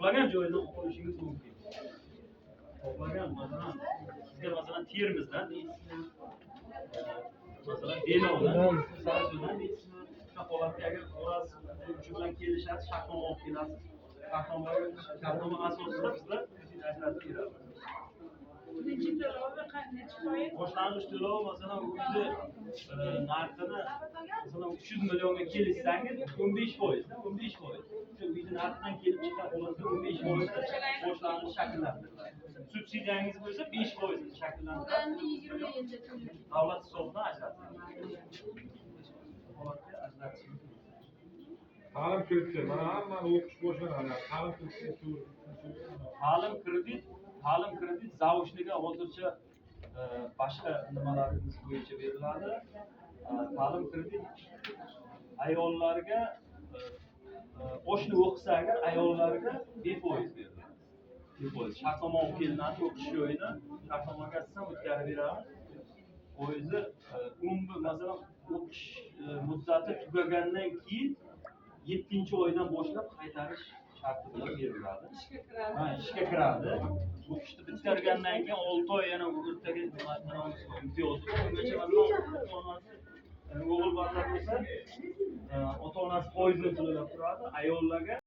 Xohlagan joydan olishingiz mumkin. Xohlagan, masalan, sizga, masalan, Termizdan deysizmi, masalan, Denovdan, Sarisudan deysizmi? Shu holatda agar borasiz, shu bilan kelishasiz, shartnoma olib kelasiz. Shartnoma asosida bizlar kredit ajratib beramiz. Birinchi to'lovi nechi foiz? Boshlang'ich to'lov, masalan, uyni narxini, masalan, 300 millionga kelishsangiz, 15%, 15%. O'sha uyni narxidan kelib chiqqan holatda 15% boshlang'ich shakllantiriladi. Subsidiyangiz bo'lsa, 5%ini shakllantiradi. Qolganini 20 yilda to'laydi. Davlat hisobidan ajratiladi. Holatga ajratishingiz mumkin. Ta'lim krediti, mana hammani o'qish boshlanadi. Ta'lim krediti. Ta'lim kredit заочный ga hozircha boshqa nimalarimiz bo'yicha beriladi. Ta'lim kredit ayollarga, очный o'qisa agar, ayollarga befoiz beriladi. Befoiz. Shartnoma olib kelinadi o'qish joyidan, shartnomaga ham o'tkazib beramiz. Foizi 11, masalan, o'qish muddati tugagandan keyin yettinchi oydan boshlab qaytarish sharti bilan beriladi. Ishga kiradi. Ha, ishga kiradi. O'qishni bitirgandan keyin 6 oy yana o'rtaga nimamiz bor, imtiyozi bor. Ungacha, masalan, ota onasi, o'g'il bolalar bo'lsa, ota onasi foizini to'lab turadi, ayollarga